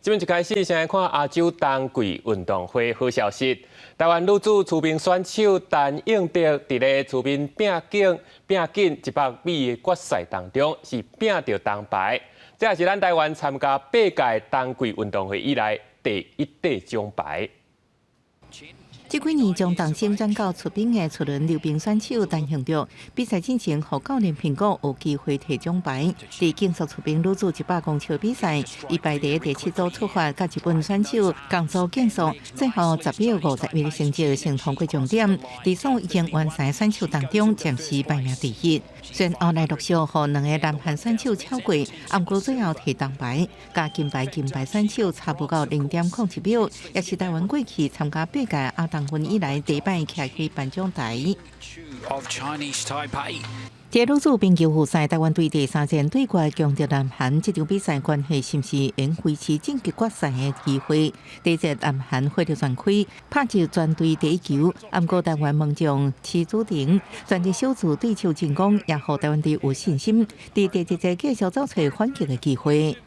這擺一開始，先來看亞洲冬季運動會好消息。台灣女子溜冰選手陳應德佇咧溜冰拼緊100米的決賽當中，是拼著銅牌。這也是咱台灣參加八屆冬季運動會以來第一塊獎牌。這幾年將重心轉到出兵的出輪溜冰選手陳興德，比賽進前予教練評估有機會提獎牌。佇競速出兵女子100公尺比賽，伊排佇第七組出發，佮日本選手共組競速，最後10秒51的成績先通過終點。佇所有已經完賽選手當中，暫時排名第一。雖然後來陸續予兩个南韓選手超過，毋過最後提銅牌，佮金牌金牌選手差無夠0.07秒，也是台灣過去參加八屆亞冬運以來第一擺徛起頒獎台。佇女子冰球複賽，台灣隊第三戰對決強敵南韓，這場比賽關係是毋是會維持晉級決賽的機會？第一節南韓火力全開，拍入全隊第一球，毋過台灣門將池祖廷全力守住對手進攻，也予台灣隊有信心，佇第二節繼續走揣反擊的機會。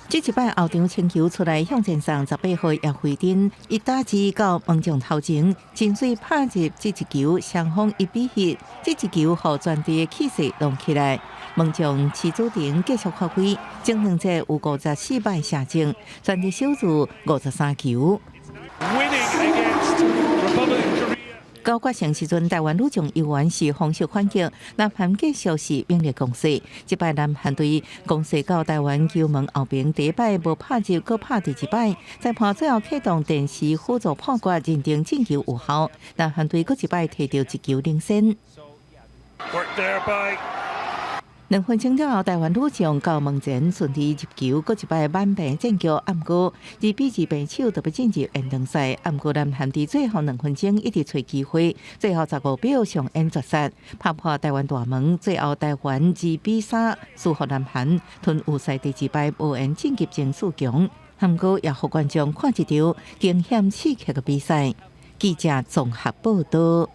這一擺後場清球出來向前送18號葉慧珍，伊打直到門將頭前，真媠拍入這一球，雙方1比1。這一球予全隊的氣勢攏起來。門將池祖廷繼續發揮，前兩節有54擺射正，全力守住53球。到決勝時陣，台灣女將猶原是防守反擊，南韓繼續是猛烈攻勢。這擺南韓隊攻勢到台灣球門後邊，第一擺無拍入，閣拍第二擺，裁判最後啟動電視輔助判決，認定進球有效。南韓隊閣一擺提著一球領先。2分鐘了後，台灣女將到門前順利入球，閣一擺挽平戰局。毋過2比2平手，就欲進入延長賽。毋過南韓佇最後兩分鐘一直揣機會，最後15秒上演絕殺，拍破台灣大門。最後台灣2比3輸予南韓，吞預賽第二敗，無緣晉級前四強。毋過也予觀眾看一場驚險刺激的比賽。記者綜合報道。